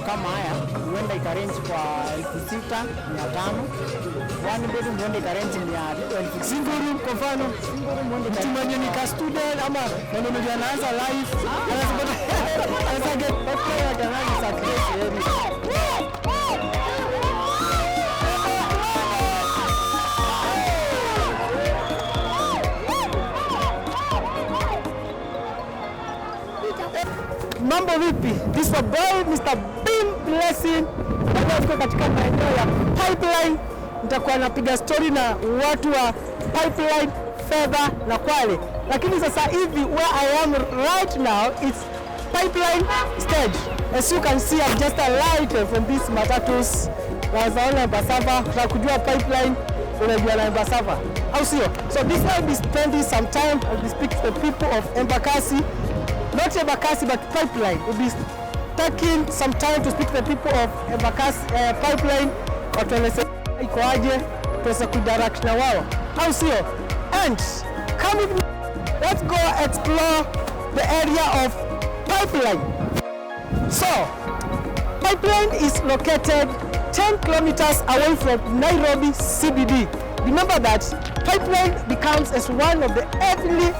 Maeneo kama haya huenda ikarange kwa 6,500. One bedroom huenda ikarange mia elfu Single room kwa mfano, Single room huenda mtu mwenye ni ka student ama mwenye mwenye anaanza life anaweza get Pipeline ya Canal is a crazy area. Mambo vipi? This is boy Mr. Bean Blessing. Leo tuko katika maeneo ya Pipeline. Nitakuwa napiga story na watu wa Pipeline, Fedha na Kwale. Lakini sasa hivi where I am right now, it's Pipeline stage. As you can see, I'm just alighted from this matatus. Wazaona Embasava, kutaka kujua Pipeline unajua na Embasava, au sio? So this I'll be spending some time, I'll be speaking to the people of Embakasi, not Embakasi but Pipeline. We'll be taking some time to speak to the people of Embakasi, Pipeline, watueleze iko aje, tuweze kuinteract na wao, au sio? And come with me, let's go explore the area of Pipeline. So, Pipeline is located 10 kilometers away from Nairobi CBD. Remember that Pipeline becomes as one of the heavily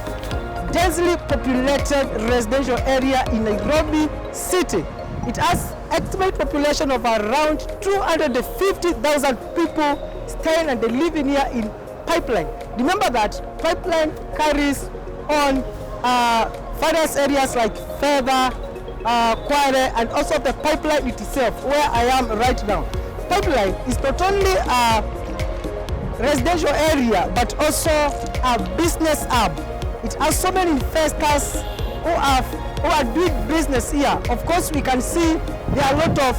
densely populated residential area in Nairobi city. It has estimate population of around 250,000 people staying and living here in Pipeline. Remember that Pipeline carries on various areas like Fedha, Kwale, and also the Pipeline itself, where I am right now. Pipeline is not only a residential area but also a business hub. It has so many investors who are doing business here. Of course, we can see there are a lot of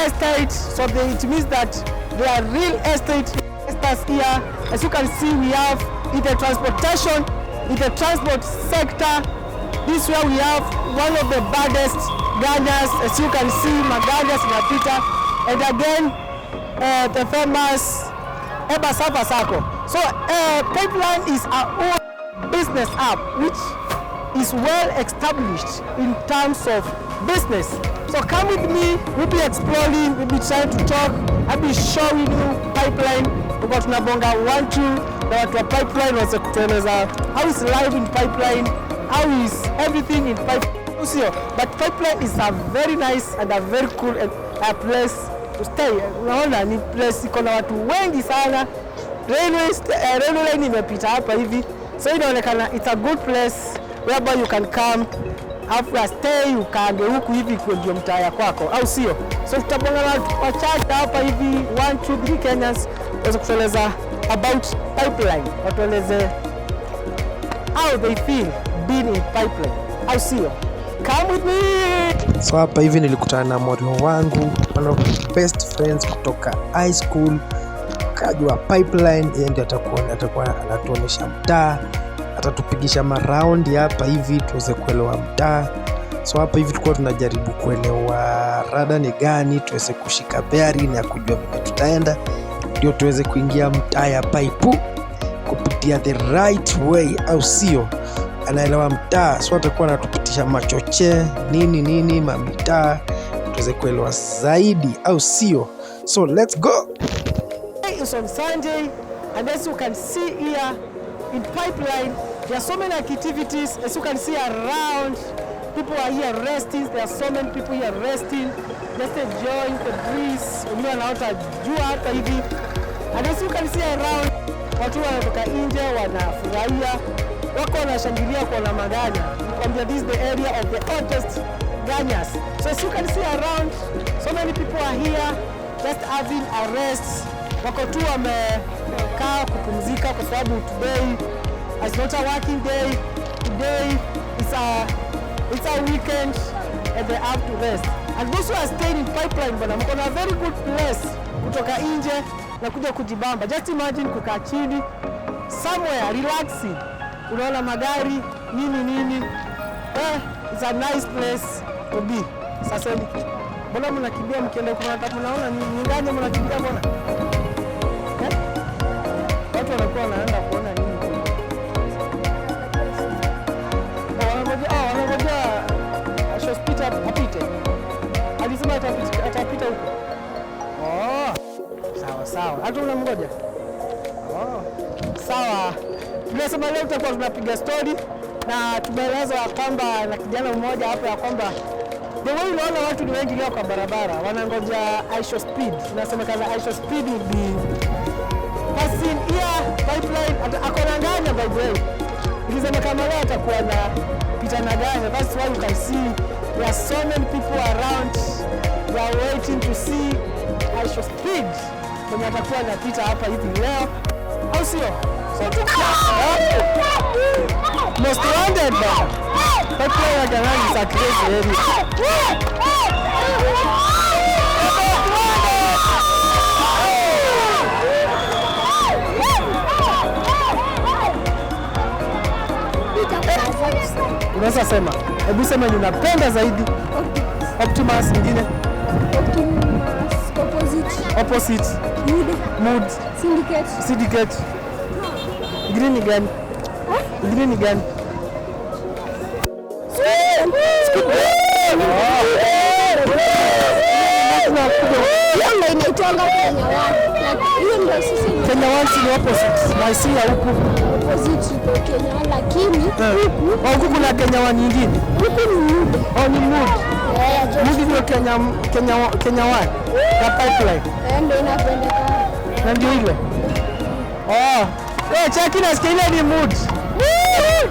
estates, so it means that there are real estate investors here. As you can see, we have in the transportation, in the transport sector, this where we have one of the baddest ganyas. As you can see, maganyas inapita, and again the famous Embasava Sacco. So Pipeline is our own business hub which is well established in terms of business. So come with me, we'll be exploring, we'll be trying to talk, I'll be showing you Pipeline. Tuko tunabonga one two na watu wa Pipeline waweze kutueleza how is life in Pipeline, how is everything in Pipeline. Sio, but Pipeline is a very nice and a very cool place to stay. Unaona ni place iko na watu wengi sana. Railway line imepita hapa hivi, so inaonekana it's a good place whereby you can come after stay, ukaange huku hivi kwa ndio mtaa ya kwako, au sio? So tutabonga na watu wachache hapa hivi, 1 2 3 Kenyans waweze kutueleza about Pipeline, watueleze how they feel being in Pipeline, au sio? Come with me. So hapa hivi nilikutana na morio wangu, one of my best friends kutoka high school, kajua Pipeline. Yeye ndio atakuwa anatuonyesha mtaa, atatupigisha maraundi hapa hivi tuweze kuelewa mtaa. So hapa hivi tulikuwa tunajaribu kuelewa rada ni gani, tuweze kushika bearing ya kujua vile tutaenda, ndio tuweze kuingia mtaa ya Pipe kupitia the right way, au sio? Anaelewa mtaa, so atakuwa anatupitisha machoche nini nini mamitaa, tuweze kuelewa zaidi, au sio? So let's go. Is on Sunday, and as you can see here in Pipeline, there are so many activities. As you can see around, people are here resting. There are so many people here resting, just enjoying the breeze. Wengine wanaota jua hapa hivi, and as you can see around, watu wanatoka nje wanafurahia, wako wanashangilia kuona maganya. Nikwambia, this is the area of the hottest ganyas. So as you can see around, so many people are here just having a rest. Wako tu wamekaa kupumzika kwa sababu today is not a working day. Today it's a weekend and they have to rest. And those who are staying in Pipeline, bwana, mko na very good place kutoka nje na kuja kujibamba. Just imagine kukaa chini somewhere relaxing, unaona magari nini nini. It's a nice place to be. Sasa mbona mnakimbia mkienda huko, mnaona ni nganya mnakimbia mbona? Eh? Watu wanakuwa wanaenda kuona nini kule? Oh, wanangojea Shospita apite. Alisema atapita huko. Oh, sawa sawa. Hata unamngoja? Oh, sawa. Tunasema leo tutakuwa tunapiga story na tumeelezwa ya kwamba na kijana mmoja hapa ya kwamba the way unaona watu ni wengi leo kwa barabara wanangoja IShowSpeed. Inasemekana IShowSpeed will be passing here Pipeline. Ako na nganya, by the way. Ikisemekana leo atakuwa na pita na nganya. That's why you can see there are so many people around. They are waiting to see IShowSpeed mwenye atakuwa anapita hapa hivi leo, au sio? So tuko most wanted bana. Pipeline ya Jamani is a crazy area. Unaweza sema, hebu sema yenye unapenda zaidi. Optimus, ingine? Optimus, Opposite, Opposite, Mood, Mood, Syndicate, Syndicate. Ingine ni gani? Ingine ni gani? Hiyo ndio inaitwanga Kenya One. Hiyo ndio sisi Kenya One si ni opposite na si ya huku. Opposite iko Kenya One, lakini huku Oh, huku kuna Kenya One nyingine. Huku ni Mood. Oh, ni Mood. Eh, Mood ndio Kenya One ya Pipeline. Eh, ndio inapendekana. Na ndio ile. Oh. Eh, cheki nasikia ile ni Mood. Eh?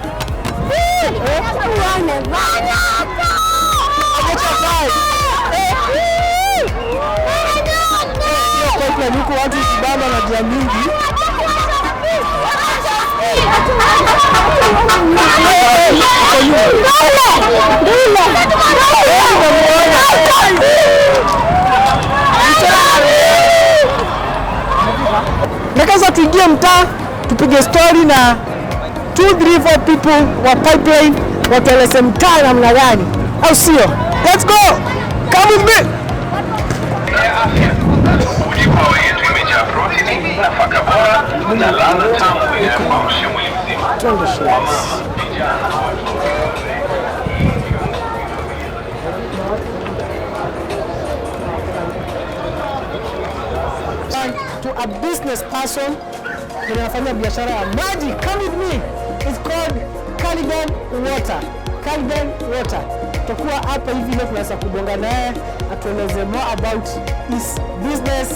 Uone bana. Acha kai. Eh. Hiyo Pipeline huku watu kibamba na jia mingi. Uko nyuma. Na sasa tuingie mtaa tupige story na 2 3 4 people wa Pipeline watueleze mtaa namna gani, au sio? Let's go. Come with me. Ya afya. Uji Power yetu imejaa protini, nafaka bora na ladha tamu inayoamsha mwili mzima. Wamama, vijana, watoto, wazee. To a business person mwenye anafanya biashara ya maji. Come with me. It's called Caliban Water. Caliban Water. Tutakuwa hapa hivi leo, tunaweza kubonga naye atueleze more about his business,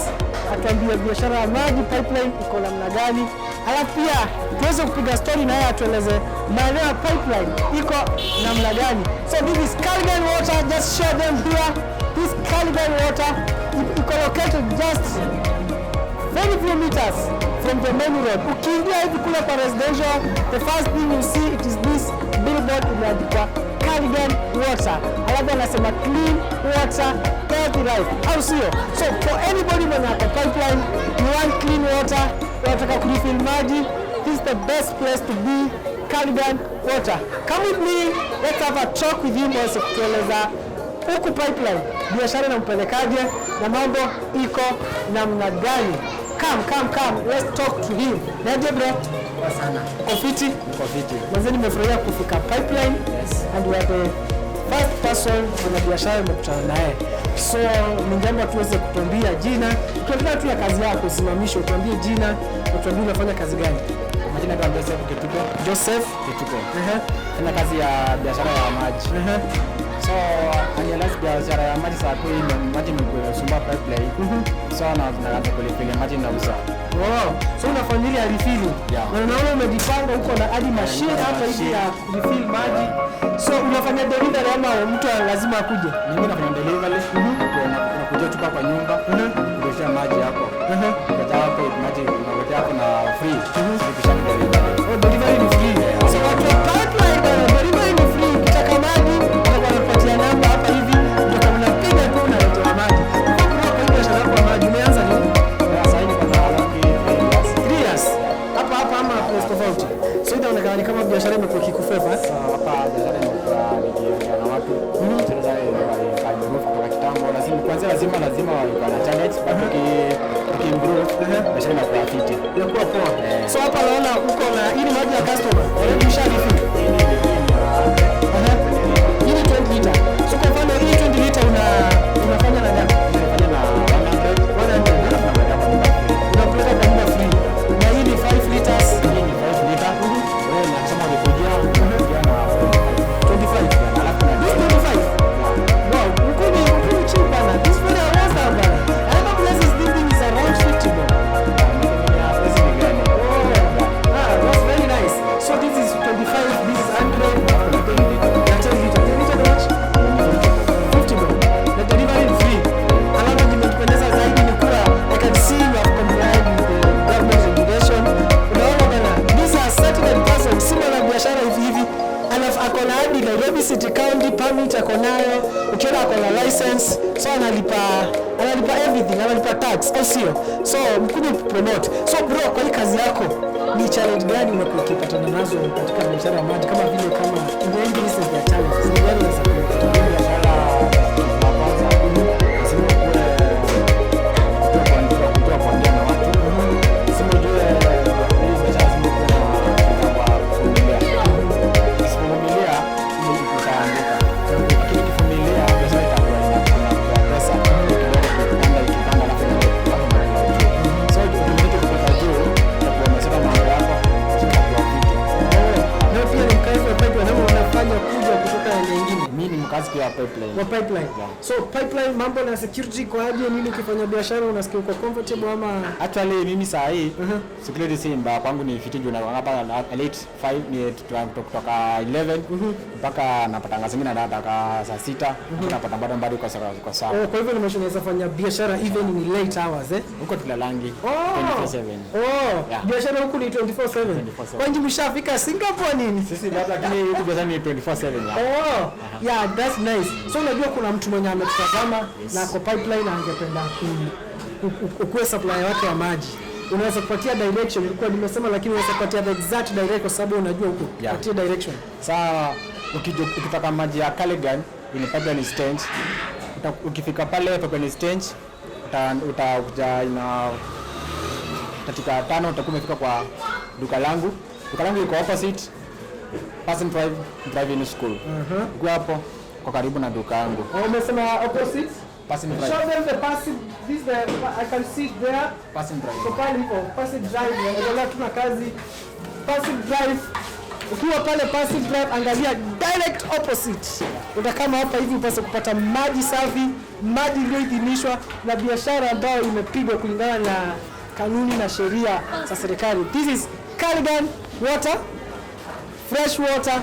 atuambie biashara ya maji Pipeline iko namna gani, alafu pia tuweze kupiga story naye atueleze maeneo ya Pipeline iko namna gani. So this is Caliban Water, just show them here. This Caliban Water iko located just very few meters from the main road. Ukiingia hivi kule kwa residential, the first thing you see it is this billboard imeandikwa Caliban Water. Alafu anasema clean water, healthy life. Au sio? So for anybody mwenye ako Pipeline, you want clean water, unataka kurefill maji, this is the best place to be, Caliban Water. Come with me, let's have a talk with him also kutueleza huku Pipeline biashara inampelekaje na mambo iko namna gani. Come, come, come, let's talk to him. Niaje bro? Poa sana. Uko fiti? Niko fiti. Manze nimefurahia kufika Pipeline. Yes. And we are the first person mwana biashara nimekutana naye. So ningeomba tuweze kutuambia jina, tuendelee tu ya kazi yako, usimamishe, utuambie jina, utuambie unafanya kazi gani. Majina naitwa Joseph Kituko. Joseph. Kituko. Ehe. Fanya kazi ya biashara ya maji. Ehe. So I realize biashara ya maji saa hii maji imekusumbua Pipeline. So na naanza kurefill maji nauza. Wow. So unafanya ile ya refill. Yeah. Na unaona umejipanga huko na hadi machine Yeah, hapa hivi machine. ya refill maji. So unafanya delivery ama mtu lazima akuje? Mimi nafanya delivery. Unakuja chupa kwa nyumba. Kuletea maji hapo. Kuletea hapo maji unakuletea hapo na free. Ukisha delivery. Oh, delivery ni free. So watu wa Pipeline bana, delivery ni free. Ukitaka maji, utakuwa unapatia namba hapa hivi, utakuwa unapiga tu unaletewa maji. Kwa kwa biashara yako ya maji umeanza lini? Sasa hivi kuna around 3 years. 3 years. Hapa hapa ama place tofauti? So inaonekana ni kama biashara imekuwa ikikufavor. Sasa hapa biashara imekuwa nikiongea na watu. Biashara ika improve kutoka kitambo. Lazima kwanza lazima walikuwa na challenge, but uki improve biashara inakuwa fiti. Inakuwa poa. So hapa naona uko na hii ni maji ya customer. Already usha refill. Hii ni 20 liter. So kwa mfano hii 20 liter una So analipa everything, analipa tax, au sio? So mkuje promote. So bro, kwa hii kazi yako ni challenge gani umekuwa ukipatana nazo katika biashara ya maji, kama vile kama in any business there are challenges, ni gani unaweza kuwa? Biashara ya kwanza lazima ukuwe kujua kuongea na watu. Lazima ujue hii biashara lazima ukuwe na kwa kuvumilia. Usipovumilia utaanguka. Lakini ukivumilia biashara itakuwa inakupa pesa kidogo, ikipanda ikipanda, alafu inakuwa juu. So ukimiliki kufika juu, utakuwa umesoma mambo yako, itakuwa fiti. Na pia ni mkazi wa Pipeline ama unafanya kuja kutoka nyingine? Mimi ni mkazi pia wa Pipeline. Wa Pipeline. Yeah. So Pipeline mambo na security kwa aje nini, ukifanya biashara unasikia uko comfortable ama? Actually mimi saa hii security si mbaya kwangu, ni fiti juu na hapa late 5 ni kutoka 11 mpaka napatanga zingine nataka saa 6, napata bado bado kwa sawa kwa sawa. Oh, kwa hivyo ni maana unaweza fanya biashara even in late hours, eh? Huko tulalangi Oh. 24/7. Oh, Yeah. biashara huku ni 24/7. 24/7. Kwani mshafika Singapore nini? Sisi bado, lakini huku biashara ni 24/7, yeah. Oh, yeah, that's nice. So unajua kuna mtu mwenye ametutazama na ako Pipeline na angependa ukuwe supplier wake wa maji. Unaweza kupatia direction, ilikuwa nimesema, lakini unaweza kupatia the exact direction kwa sababu unajua huko. Yeah. Patia direction. Saa ukitaka maji ya Culligan in Pipeline Exchange, ukifika pale Pipeline Exchange utakuja ina dakika 5 utakuwa umefika kwa duka langu. Duka langu iko opposite Person Drive Driving School. Ukiwa hapo kwa karibu na duka yangu. Oh, umesema opposite? Person Drive. Show them the passing, this the I can see it there. Person Drive. So pale hivyo Passive Drive, unaendelea tuna kazi. Passive Drive. Ukiwa pale Passive Drive, angalia direct opposite. Utakama hapa hivi upase kupata maji safi, maji iliyoidhinishwa na biashara ambayo imepigwa kulingana na kanuni na sheria za serikali. This is Culligan Water, fresh water.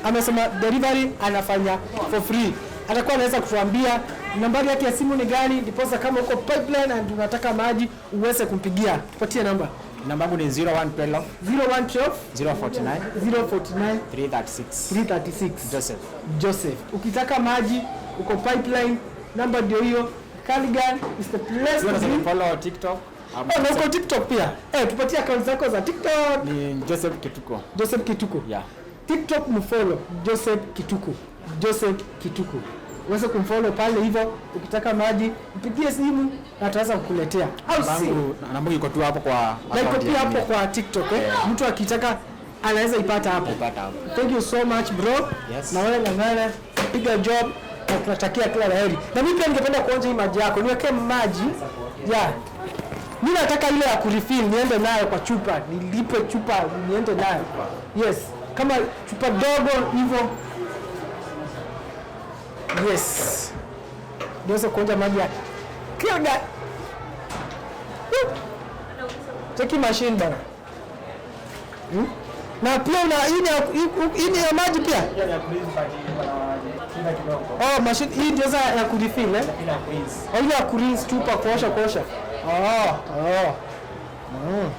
Amesema delivery anafanya for free. Atakuwa anaweza kutuambia nambari yake ya simu ni gani, ndiposa kama uko Pipeline and unataka maji uweze kumpigia. Tupatie namba. Namba yangu ni 0112 0112 049 049 336. 336. Joseph. Joseph. Ukitaka maji uko Pipeline, namba ndio hiyo. Culligan is the place to Unaweza be. follow TikTok. Oh, na uko TikTok pia. Eh, tupatie account zako za TikTok. Ni Joseph Kituko. Joseph Kituko. Yeah. TikTok mfollow Joseph Kituku. Joseph Kituku. Uweze kumfollow pale hivyo, ukitaka maji mpigie simu na ataweza kukuletea. Au si? Namba iko tu hapo kwa Na iko account pia ya hapo mimi. kwa TikTok, eh? Mtu akitaka anaweza ipata hapo. Ipata hapo. Thank you so much bro. Yes. Na wewe ng'ang'ana, piga job na tunatakia kila la heri. Na mimi pia ningependa kuonja hii maji yako. Niweke maji. Yeah. Mimi nataka ile ya kurefill niende nayo kwa chupa, nilipe chupa niende nayo. Yes, kama chupa dogo hivyo. Yes. Niweze kuonja maji ya Culligan. Cheki machine bana. Na pia una hii ni ya maji pia? Oh, machine hii ndio sasa ya kurefill, eh? Oh, ile ya kurinse chupa, kuosha kuosha. Oh, oh. Mm.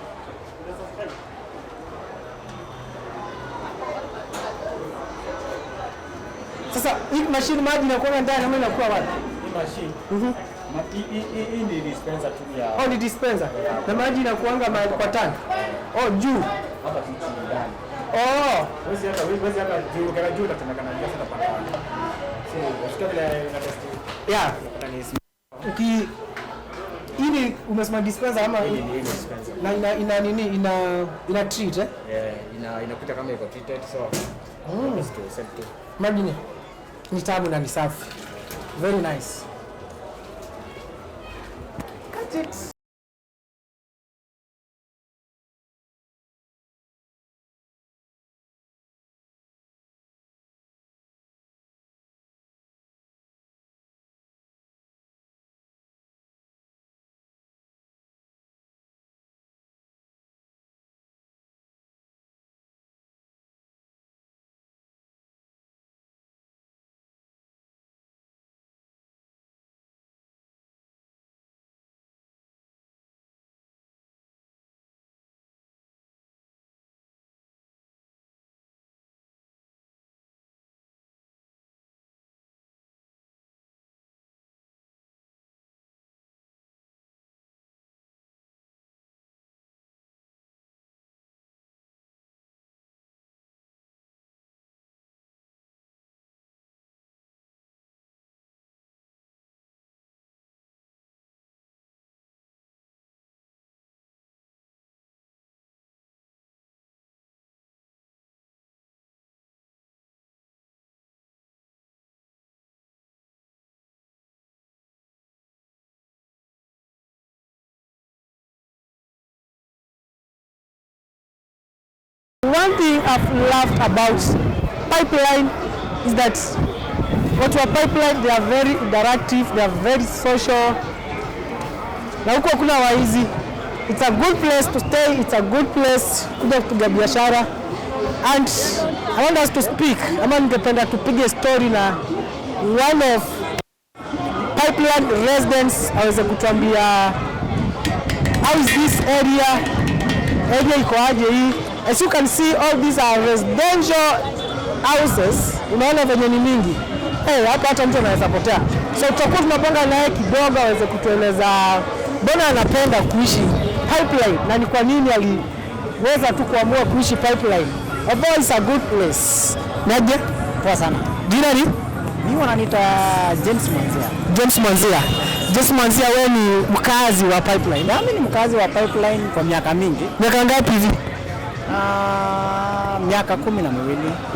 Sasa hii machine maji inakuwa ndani ama inakuwa wapi? Hii ni dispenser tu ya Oh, ni dispenser. Na maji inakuanga kwa tank. Oh, juu. hapa tu chini ndani. Oh, Huwezi hata juu, ukiweka juu utatemeka na juu sasa utapata. So, usikia vile ina test. Yeah. Utapata ni Uki hii ni umesema dispenser ama hii ni dispenser. na ina nini ina treat, eh? Yeah, inakuja kama iko treated, so just to send to. Maji ni tamu na ni safi. Very nice. Catch it. One thing I've loved about Pipeline is that watu wa Pipeline, they are very interactive, they are very social, na huko hakuna waizi. It's a good place to stay, it's a good place kuja kupiga biashara, and I want us to speak, ama ningependa tupige story na one of Pipeline residents aweze kutuambia how is this area iko aje hii. As you can see, all these are residential houses. Unaona venye ni mingi. Hey, hapa hata mtu anaweza potea. So tutakuwa tunapanga naye kidogo aweze kutueleza mbona anapenda kuishi Pipeline na ni kwa nini aliweza tu kuamua kuishi Pipeline. Although it's a good place. Naje? Poa sana. Jina ni? Mimi wananiita James Mwanzia. James Mwanzia. James Mwanzia, wewe ni mkazi wa Pipeline. Nami ni mkazi wa Pipeline kwa miaka mingi. Miaka ngapi hivi? Miaka 12.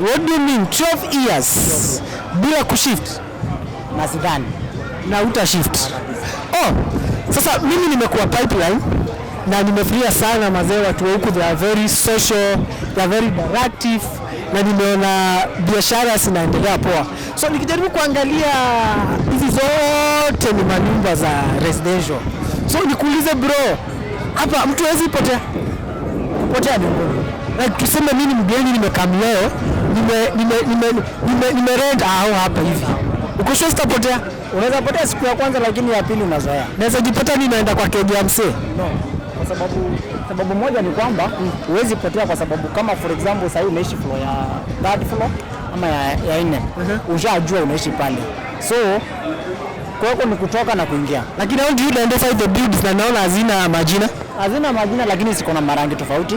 What do you mean 12 years? Bila kushift? Na sidhani. Na uta shift. Oh, sasa mimi nimekuwa Pipeline na nimefurahia sana mazee, watu wa huku they are very social, they are very interactive, na nimeona biashara zinaendelea poa. So nikijaribu kuangalia hizi zote ni manyumba za residential. So nikuulize bro, hapa mtu hawezi potea? Kupotea ni ngumu. Like tuseme mimi ni mgeni, nimekam leo, nime rent au hapa hivi. Uko sure sitapotea? Unaweza potea siku ya kwanza, lakini ya pili unazoea. Naweza jipata mimi naenda kwa keja msee. No. Kwa sababu moja ni kwamba huwezi potea, kwa sababu kama for example sasa unaishi floor ya third floor ama ya nne. Ushajua unaishi pale. So kwako ni kutoka na kuingia. Lakini how do you identify the buildings na naona hazina majina? Hazina majina, lakini ziko na marangi tofauti.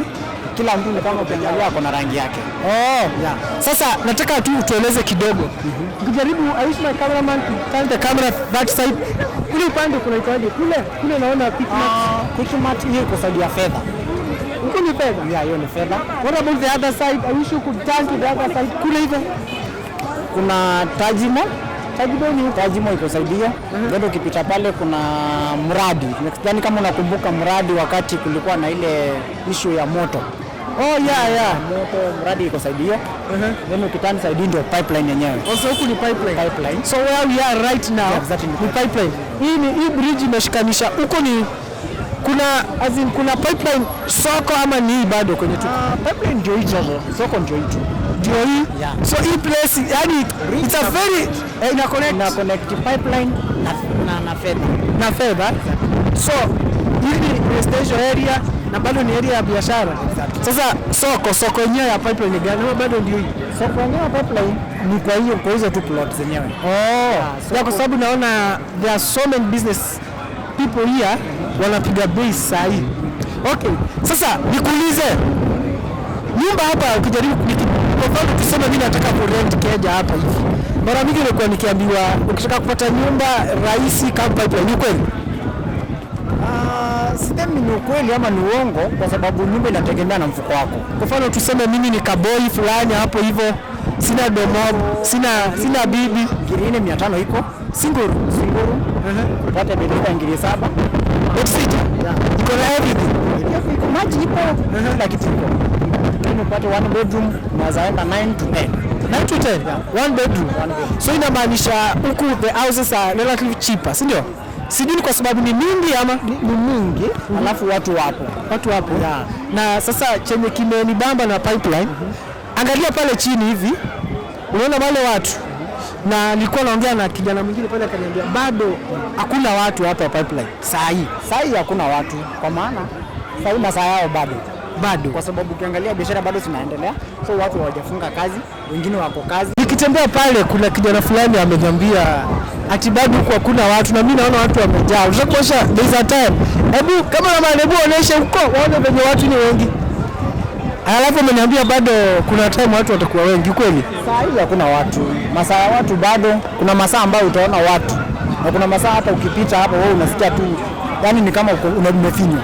Kila mtu ni kama ukiangalia ako na rangi yake. Oh. Yeah. Sasa nataka tu utueleze kidogo. Ukijaribu, I wish my cameraman to turn the camera that side. Kule upande kunaitwaje? Kule naona Quick Mart. Quick Mart hiyo iko side ya fedha. Huko ni fedha. Yeah, hiyo ni fedha. What about the other side? I wish you could turn to the other side. Kule hivyo. Kuna Tajimo. Tajimo ni Tajimo iko side hiyo. Then ukipita pale kuna mradi. Sidhani kama unakumbuka mradi wakati kulikuwa na ile issue ya moto. Oh yeah. Moto, mradi iko side hiyo. Then ukiturn side ndio Pipeline yenyewe. Also huku ni Pipeline. Pipeline. So where we are right now, Yeah, exactly. ni Pipeline. Hii bridge imeshikanisha huko ni kuna, as in, kuna Pipeline soko ama ni hii bado kwenye tu? Pipeline ndio hicho sasa. Soko ndio hicho. Ndio hii. Yeah. So hii place, yani it's a very ina connect Ina connect Pipeline na fedha. Na fedha. So hii ni residential area na bado ni area ya biashara. Sasa soko yenyewe ya Pipeline ni gani? Ama bado ndio hii? Soko yenyewe Pipeline ni kwa hizo tu plots zenyewe. Oh. Yeah, kwa sababu naona there are so many business people here wanapiga bei saa hii. Okay. Sasa nikuulize, nyumba hapa ukijaribu, kwa mfano tuseme mimi nataka ku rent keja hapa hivi. Mara mingi nimekuwa nikiambiwa ukitaka kupata nyumba rahisi kama Pipeline, ni kweli? Sisemi ni ukweli ama ni uongo, kwa sababu nyumba inategemea na mfuko wako. Kwa mfano tuseme mimi ni kaboi fulani hapo hivyo, sina domob, sina bibi. Ngiri 4,500 iko Singuru. Singuru. Upate bedroom ngiri 7. Bedsitter. Iko na everything. Iko maji, ipo kila kitu iko. Lakini upate one bedroom unaweza enda 9 to 10. 9 to 10. One bedroom. So inamaanisha huku the houses are relatively cheaper, si ndio? Sijui ni kwa sababu ni mingi ama Ni mingi, alafu watu wapo. Watu wapo. Na sasa chenye kimenibamba na Pipeline, angalia pale chini hivi, unaona wale watu. Na nilikuwa naongea na kijana mwingine pale akaniambia bado hakuna watu hapa Pipeline saa hii. Saa hii hakuna watu, kwa maana saa hii masaa yao bado. Bado. Kwa sababu ukiangalia biashara bado zinaendelea, so watu hawajafunga kazi, wengine wako kazi. Nikitembea pale kuna kijana fulani ameniambia ati bado huku hakuna watu, na mimi naona watu wamejaa. Unataka kuonyesha there is a time. Hebu kama hebu onyeshe huko waone venye watu ni wengi. Alafu ameniambia bado kuna time watu watakuwa wengi, kweli? Saa hii hakuna watu, masaa ya watu bado. Kuna masaa ambayo utaona watu na kuna masaa hata ukipita hapa wewe unasikia tu, yani ni kama umefinywa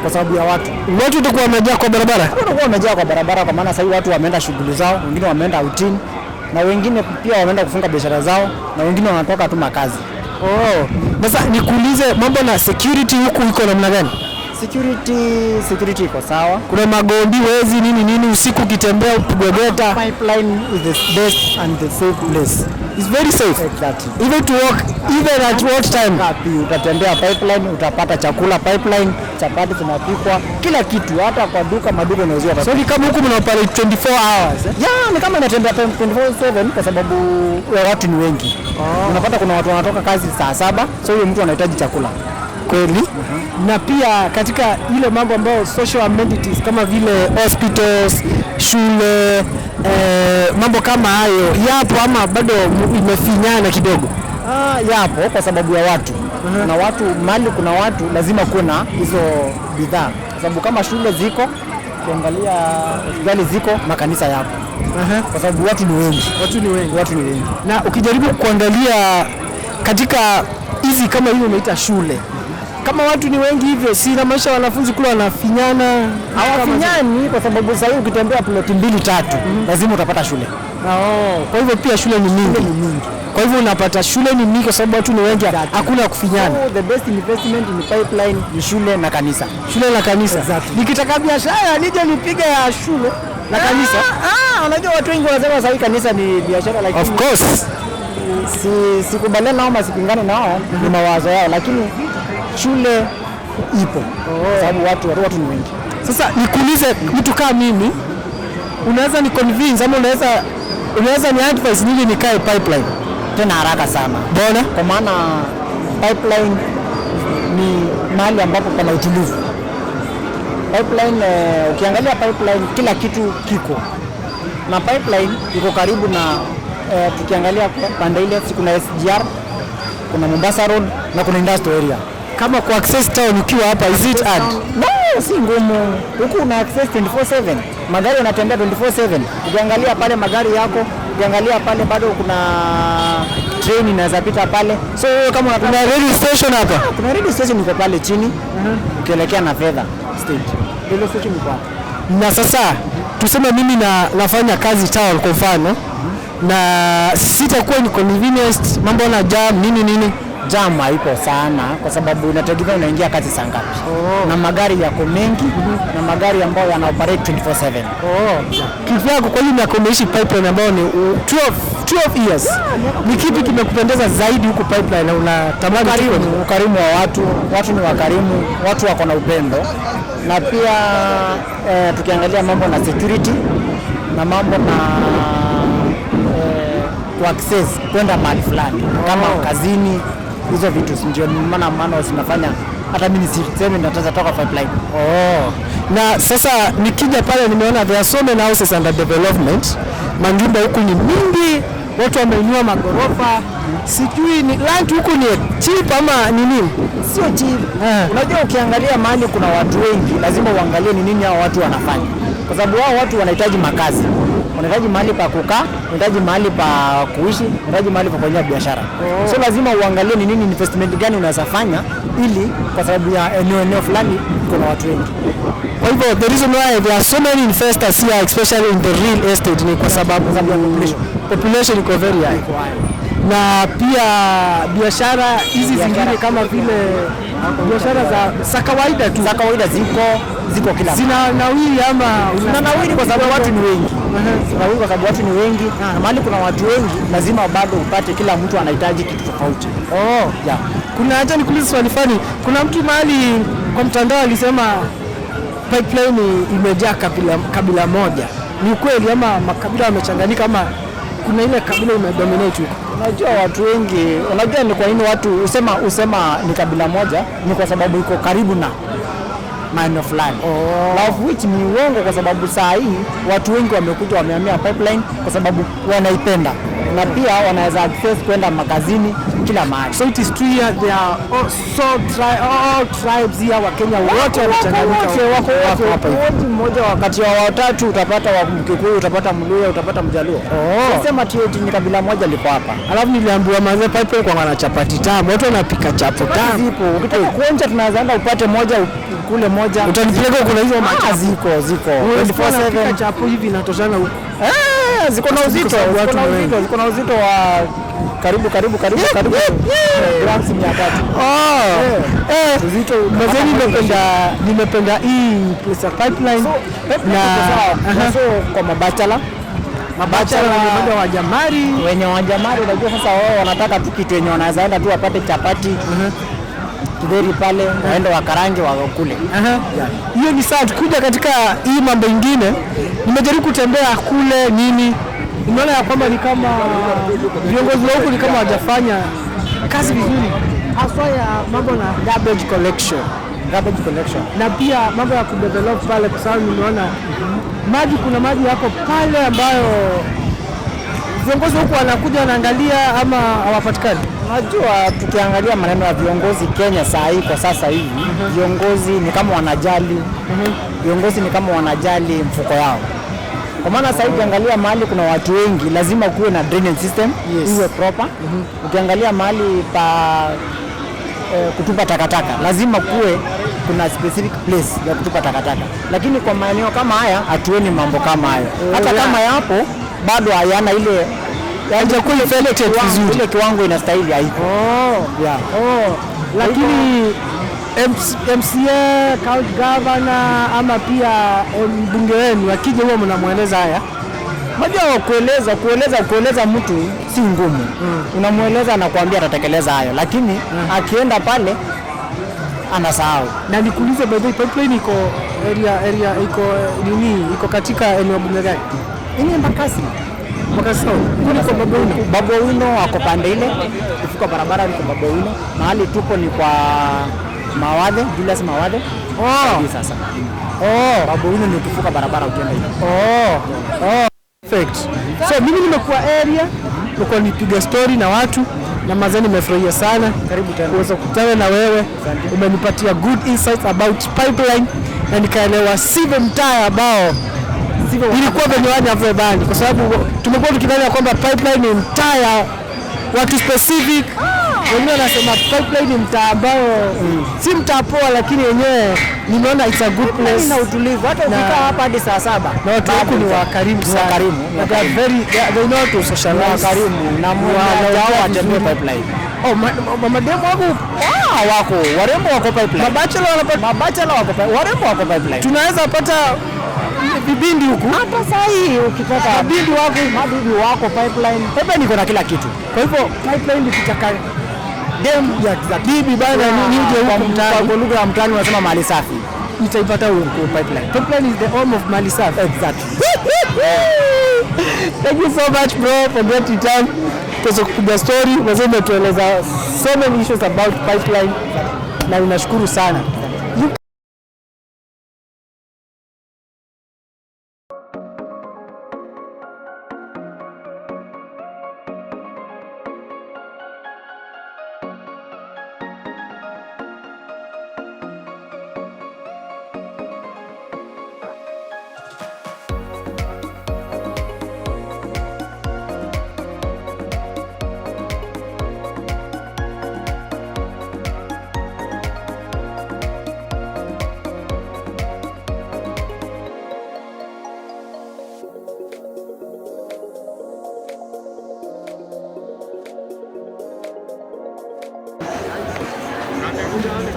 kwa sababu ya watu. Watu watakuwa wamejaa kwa barabara. Watakuwa wamejaa kwa barabara, kwa maana sasa hivi watu wameenda shughuli zao, wengine wameenda outini na wengine pia wameenda kufunga biashara zao na wengine wanatoka tu makazi. Oh. Sasa nikuulize mambo na security huku iko namna gani? Security iko sawa. Kuna magombi, wezi, nini nini, usiku ukitembea upigwe geta. Pipeline is the best and the safe place. It's very safe. Exactly. Even to walk, even at what time? Wapi utatembea Pipeline, utapata chakula Pipeline, chapati zinapikwa, kila kitu, hata kwa duka, maduka inauziwa. So ni kama huku mna operate 24 hours, eh? Yeah, ni kama inatembea 24/7 kwa sababu ya watu ni wengi. Unapata kuna watu wanatoka kazi saa 7, so huyo mtu anahitaji chakula. Kweli. Na pia katika ile mambo ambayo social amenities kama vile hospitals, shule, mambo kama hayo yapo ama bado imefinyana kidogo? Yapo kwa sababu ya watu. Na watu mali, kuna watu lazima kuwe na hizo bidhaa, kwa sababu kama shule ziko, ukiangalia hospitali ziko, makanisa yapo, kwa sababu watu ni wengi. Watu ni wengi. Watu ni wengi. Na ukijaribu kuangalia katika hizi kama hiyo umeita shule, kama watu ni wengi hivyo, si na maisha wanafunzi kule wanafinyana? Hawafinyani kwa sababu sasa hivi ukitembea ploti mbili tatu, lazima utapata shule. Oh, kwa hivyo pia shule ni mingi. Shule ni mingi. Kwa hivyo unapata shule ni mingi kwa sababu watu ni wengi, hakuna kufinyana. So, the best investment in Pipeline ni shule na kanisa. Shule na kanisa. Exactly. Nikitaka biashara nije nipige ya shule na kanisa. Unajua watu wengi wanasema sasa hii kanisa ni biashara, lakini Of course. Sikubaliana nao ama sipingane nao, ni mawazo yao, lakini shule ipo kwa sababu watu ni wengi. Sasa nikuulize, mtu kama mimi, unaweza ni convince ama unaweza ni advise nili nikae Pipeline? Tena haraka sana. Mbona? Kwa maana Pipeline ni mahali ambapo pana utulivu. Pipeline, ukiangalia Pipeline kila kitu kiko, na Pipeline iko karibu na tukiangalia pande ile kuna SGR, kuna Mombasa Road na kuna industrial area. Kama ku access town ukiwa hapa, is it hard? No, si ngumu. Huku una access 24/7. Magari yanatembea 24/7. Ukiangalia pale magari yako, ukiangalia pale bado kuna train inaweza pita pale. So wewe kama unataka Kuna railway station hapa. Kuna railway station iko pale chini. Ukielekea na fedha stage. Railway station iko hapo. Na sasa tuseme mimi nafanya kazi town kwa mfano, na sitakuwa ni convenience, mambo na jam nini nini. Jam haipo sana kwa sababu inategemea unaingia kazi saa ngapi. Na magari yako mengi, na magari ambayo yana operate 24/7. Kivyako, kwa hiyo miaka umeishi Pipeline ambayo ni 12 years, ni kipi kimekupendeza zaidi huku Pipeline na unatamani tu Ukarimu wa watu, watu ni wakarimu, watu wako na upendo, na pia tukiangalia mambo na security na mambo na ku access kwenda mahali fulani kama kazini, hizo vitu ndio maana zinafanya hata mimi nisiseme nataka toka Pipeline. Oh. Na sasa nikija pale nimeona there are so many houses under development. Majumba huku ni mingi, watu wameinua magorofa. Sijui ni land huku ni cheap ama ni nini? Sio cheap. Unajua ukiangalia mahali kuna watu wengi, lazima uangalie ni nini hao watu wanafanya, kwa sababu hao watu wanahitaji makazi, wanahitaji mahali pa kukaa, wanahitaji mahali pa kuishi, wanahitaji mahali pa kufanyia biashara. So lazima uangalie ni nini investment gani unaweza fanya, ili kwa sababu ya eneo fulani kuna watu wengi. Kwa hivyo the reason why there are so many investors here, especially in the real estate, ni kwa sababu population iko very high. Na pia biashara hizi zingine kama vile biashara za kawaida tu Za kawaida ziko kila mahali. Zina nawiri ama Zinanawiri kwa sababu watu ni wengi. Zinanawiri kwa sababu watu ni wengi, na mahali kuna watu wengi lazima bado upate kila mtu anahitaji kitu tofauti. Oh. Yeah. Kuna, acha nikuulize swali fani. Kuna mtu mahali kwa mtandao alisema Pipeline imejaa kabila moja. Ni ukweli ama makabila wamechanganyika ama kuna ile kabila imedominate huko? Unajua watu wengi, unajua ni kwa nini watu usema ni kabila moja, ni kwa sababu iko karibu na maeneo fulani. Na of which ni uongo kwa sababu saa hii watu wengi wamekuja wamehamia Pipeline kwa sababu wanaipenda, na pia wanaweza access kwenda makazini kila mahali. So it is true here there are all tribes here, Wakenya wote wamechanganyika Wote wako wako hapa hivi. wote, mmoja wakati wa watatu utapata wa Mkikuyu, utapata Mluya, utapata Mjaluo. Sema ati ni kabila moja liko hapa. Alafu niliambiwa manze Pipeline kwa wana chapati tamu, watu wanapika chapo tamu. Zipo. Ukitaka kuonja tunaweza enda upate moja ukule moja. Utanipeleka kuna hizo Ziko. 24/7 24/7. chapo hivi inatoshana huko. Ziko na uzito, Kwa sababu ziko na watu ni wengi. uzito, ziko na uzito wa karibu karibu karibu karibu grams 300. Oh. Eh, Uzito mazee nimependa hii place ya Pipeline na na so kwa mabachelor mabachelor wenye bado hawajamari. Wenye wajamari, unajua sasa wao wanataka tu kitu yenye wanaweza enda tu wapate chapati, kidheri pale, waende wakarange wakule. Aha. Hiyo ni sawa. Tukija katika hii mambo ingine, nimejaribu kutembea kule nini, nimeona ya kwamba ni kama viongozi wa huku ni kama hawajafanya kazi vizuri, haswa ya mambo na garbage collection Garbage collection. Na pia mambo ya kudevelop pale, kwa sababu nimeona maji, kuna maji yako pale ambayo viongozi huku wanakuja wanaangalia ama hawapatikani. Unajua, tukiangalia maneno ya viongozi Kenya saa hii kwa sasa hivi, viongozi ni kama wanajali viongozi ni kama wanajali mfuko yao, kwa maana sasa hivi ukiangalia mahali kuna watu wengi, lazima kuwe na drainage system iwe proper. Ukiangalia mahali pa kutupa takataka, lazima kuwe kuna specific place ya kutupa takataka, lakini kwa maeneo kama haya hatuoni mambo kama hayo. Hata kama yapo bado hayana ile Haijakuwa infected vizuri. Ile kiwango inastahili haiko. Oh. Yeah. Oh, lakini MC, MCA, county governor ama pia mbunge wenu akija huwa mnamweleza haya? Unajua kueleza mtu si ngumu. Unamweleza, anakuambia atatekeleza hayo, lakini akienda pale anasahau. Na nikuulize, by the way, Pipeline iko area iko nini, iko katika eneo bunge gani? Ini Embakasi. Embakasi South. Kuliko Babu Owino. Babu Owino ako pande ile, ukivuka barabara niko Babu Owino. Mahali tupo ni kwa Mawathe, Julius Mawathe. Oh. Hivi sasa. Oh. Babu Owino ni ukivuka barabara ukienda hivi. Oh. Oh. Perfect. So mimi nimekuwa area, nimekuwa nipiga story na watu na mazee nimefurahia sana. Karibu tena. Kuweza kukutana na wewe. Umenipatia good insights about Pipeline na nikaelewa sivyo mtaa ambao ilikuwa venye wanavyodhani, kwa sababu tumekuwa tukidhani ya kwamba Pipeline ni mtaa ya watu specific. Wengine wanasema Pipeline ni mtaa ambao si mtaa poa, lakini wenyewe nimeona it's a good place. Ina utulivu hata ukikaa hapa hadi saa 7. Na watu huku ni wakarimu Ni sana. wakarimu, ni They are wakarimu. very they know how to socialize. Wakarimu na Wanaongea wao watembee vizuri. Pipeline. Oh, mademu wako Ah, wako warembo wako Pipeline. Mabachelor wanapata Mabachelor wako Pipeline. Warembo wako Pipeline. Tunaweza pata vibindi huku. Hata saa hii ukitaka Mabindi wako mabibi wako Pipeline. Pipeline iko na kila kitu. Kwa hivyo Pipeline nikitaka dem ya bibi bana nije huku mtaani. Kwa lugha ya mtaani wanasema mali safi. Nitaipata huku Pipeline. Pipeline is the home of mali safi. Exactly. Thank you so much, bro, for getting time kuweza kupiga story. Wazee umetueleza so many issues about Pipeline na ninashukuru sana. You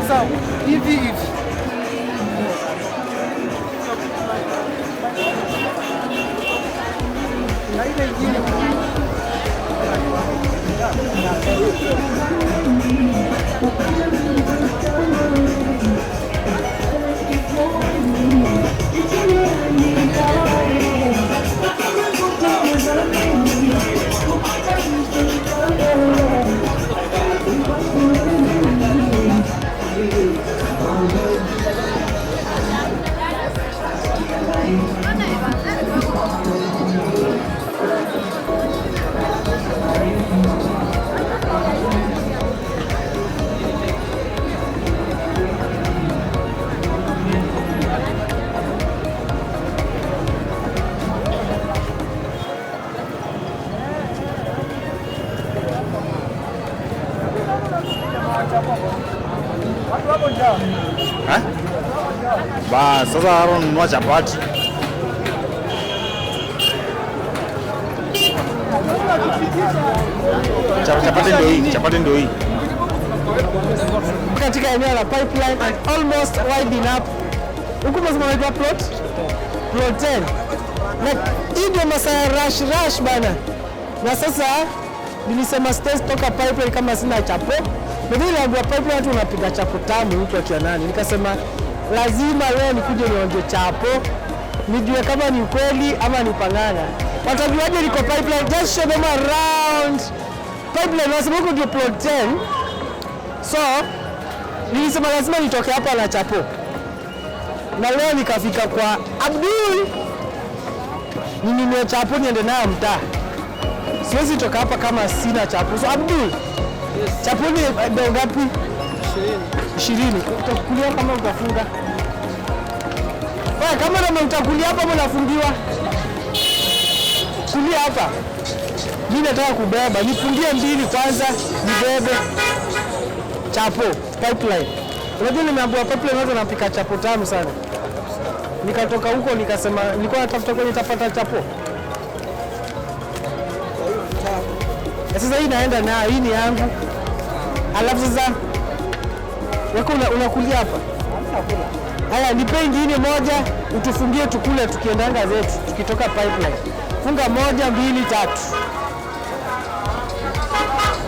Sasa hivi hivi. Na ile ingine. Ba, sasa hapo nunua chapati. Chapati ndio hii, chapati ndio hii. Katika eneo la Pipeline and almost winding up. Huku umesema unaitwa plot? Plot 10. Na hii ndio masaa ya rush rush bana. Na sasa nilisema siwezi toka Pipeline kama sina chapo. Na vile niliambiwa Pipeline watu wanapiga chapo tamu huku akia nani. Nikasema lazima leo nikuje nionje chapo. Nijue kama ni ukweli ama ni pangana. Watajuaje niko Pipeline? Just show them around. Pipeline wasema huku ndio plot 10. So nilisema lazima nitoke hapa na chapo, na leo nikafika kwa Abdul ninunue chapo niende nayo mtaa. Siwezi toka hapa kama sina chapo. So Abdul, yes. Chapo ni bei ngapi? 20. Utakulia kama utafunga? Wewe kama na utakulia hapa ama unafungiwa? Kulia hapa. Mimi nataka kubeba, nifungie mbili kwanza, nibebe chapo Pipeline. Unajua nimeambiwa Pipeline watu wanapika chapo tamu sana. Nikatoka huko nikasema nilikuwa natafuta kwenye tapata chapo. Na sasa hii naenda nayo, hii ni yangu. Alafu sasa wako unakulia hapa. Haya, nipe ingine moja utufungie tukule tukiendanga zetu tukitoka Pipeline. Funga 1, 2, 3.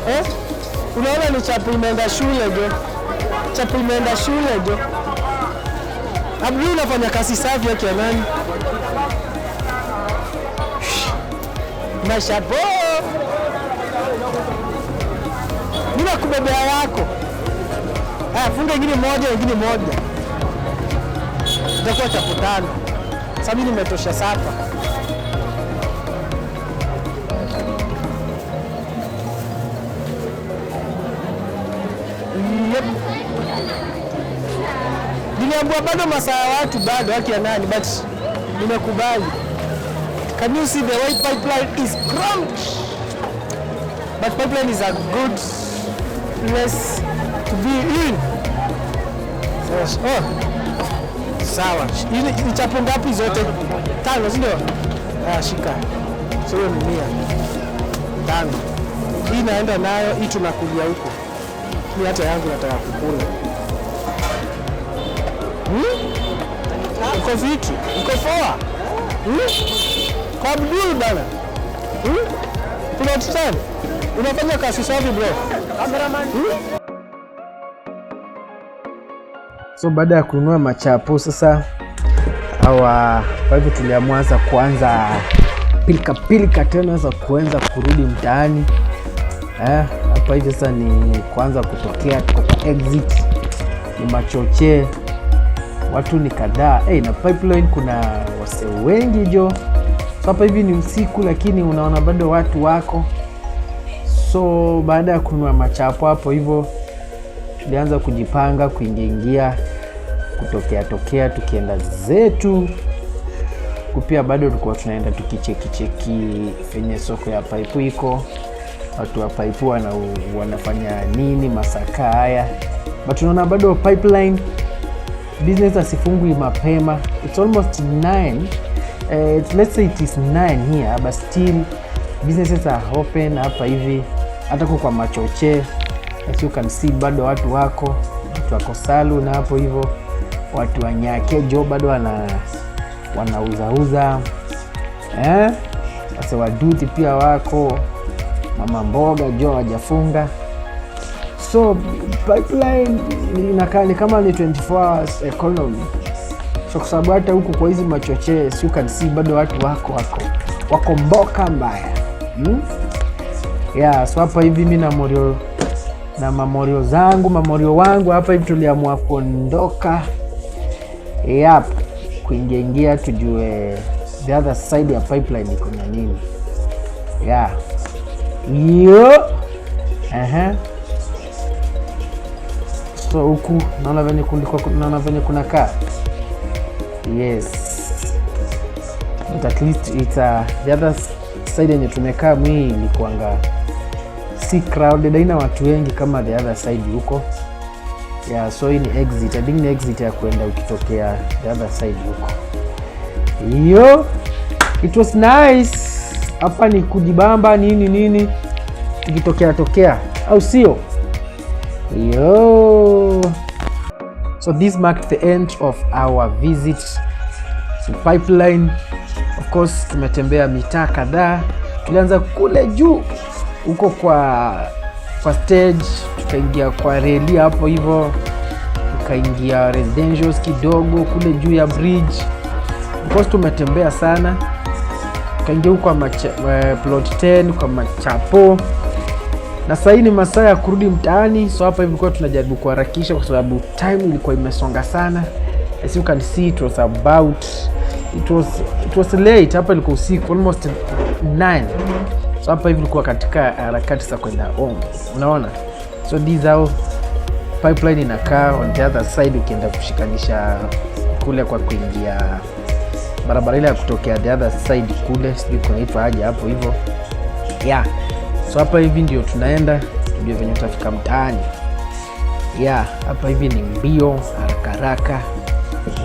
Eh? Unaona ni chapo imeenda shule jo. Chapo imeenda shule jo. Abdul unafanya kazi safi yake ya nani? Mashapo. Mimi nakubebea yako. Haya, funga ingine moja, ingine moja. Itakuwa chapo 5. Sasa mimi nimetosha sapa. Yep. Niliambiwa bado masaa ya watu bado haki ya nani, but nimekubali. Can you see the white Pipeline is cramped? But Pipeline is a good place to be in. Yes. Oh. Sawa. Ni chapo ngapi zote? 5, si ndio? Ah, shika. So hiyo ni 100. 5. Hii naenda nayo, hii tunakulia huko. Mimi hata yangu nataka kukula. Uko vitu? Uko poa? Kwa Abdul bana. Plot 10. Unafanya kazi safi bro. Cameraman. So baada ya kununua machapo sasa kwa hivyo tuliamua sasa kuanza pilika pilika tena sasa kuanza kurudi mtaani. Hapa hivi sasa ni kuanza kutokea, tuko kwa exit, ni machoche, watu ni kadhaa. Na Pipeline kuna wase wengi jo. So hapa hivi ni usiku lakini unaona bado watu wako. So baada ya kununua machapo hapo hivyo tulianza kujipanga kuingia kutokea tokea tukienda zetu. Kupia bado tulikuwa tunaenda tukicheki cheki penye soko ya Paipu iko, watu wa Paipu wanafanya nini masaka haya, but tunaona bado Pipeline business asifungui mapema. It's almost 9, let's say it is 9 here, but still businesses are open hapa hivi, hata kwa machoche as you can see bado watu wako, watu wako salu na hapo hivyo, watu wa Nyake jo bado wanauzauza, wase waduti pia wako, mama mboga jo hawajafunga. So Pipeline inakaa ni kama ni 24 hours economy. So kwa sababu hata huku kwa hizi machoche as you can see bado watu wako mboka mbaya. Yeah, so hapa hivi mimi na morio na mamorio zangu, mamorio wangu hapa hivi tuliamua kuondoka. Yep, kuingia ingia tujue the other side ya Pipeline iko na nini. Yeah. Yo. So huku naona venye kulikuwa, naona venye kuna kaa. Yes. But at least it's the other side yenye tumekaa mwi ilikuanga si crowded, haina watu wengi kama the other side huko. Yeah, so hii ni exit. I think ni exit ya kwenda ukitokea the other side huko. Yo, it was nice. Hapa ni kujibamba nini nini, ikitokea tokea, au sio? Yo. So this marked the end of our visit to Pipeline. Of course tumetembea mitaa kadhaa. Tulianza kule juu huko kwa stage, tukaingia kwa reli hapo hivyo, tukaingia residentials kidogo kule juu ya bridge. Of course tumetembea sana, tukaingia huko kwa plot 10 kwa machapo, na sahii ni masaa ya kurudi mtaani. So hapa hivi tulikuwa tunajaribu kuharakisha kwa sababu time ilikuwa imesonga sana. As you can see, it was late. Hapa ilikuwa usiku, almost 9. So hapa hivi ilikuwa katika harakati za kwenda home, unaona. So this is how Pipeline inakaa on the other side, ukienda kushikanisha kule kwa kuingia barabara ile ya kutokea the other side kule, sijui kunaitwa aje hapo hivyo, yeah. So hapa hivi ndio tunaenda, tujue venye utafika mtaani. Yeah, hapa hivi ni mbio haraka haraka,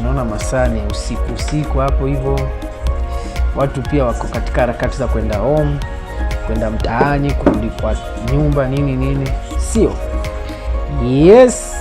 unaona masaa ni usiku usiku hapo hivyo, watu pia wako katika harakati za kwenda home, kwenda mtaani, kurudi kwa nyumba, nini nini, sio? Yes.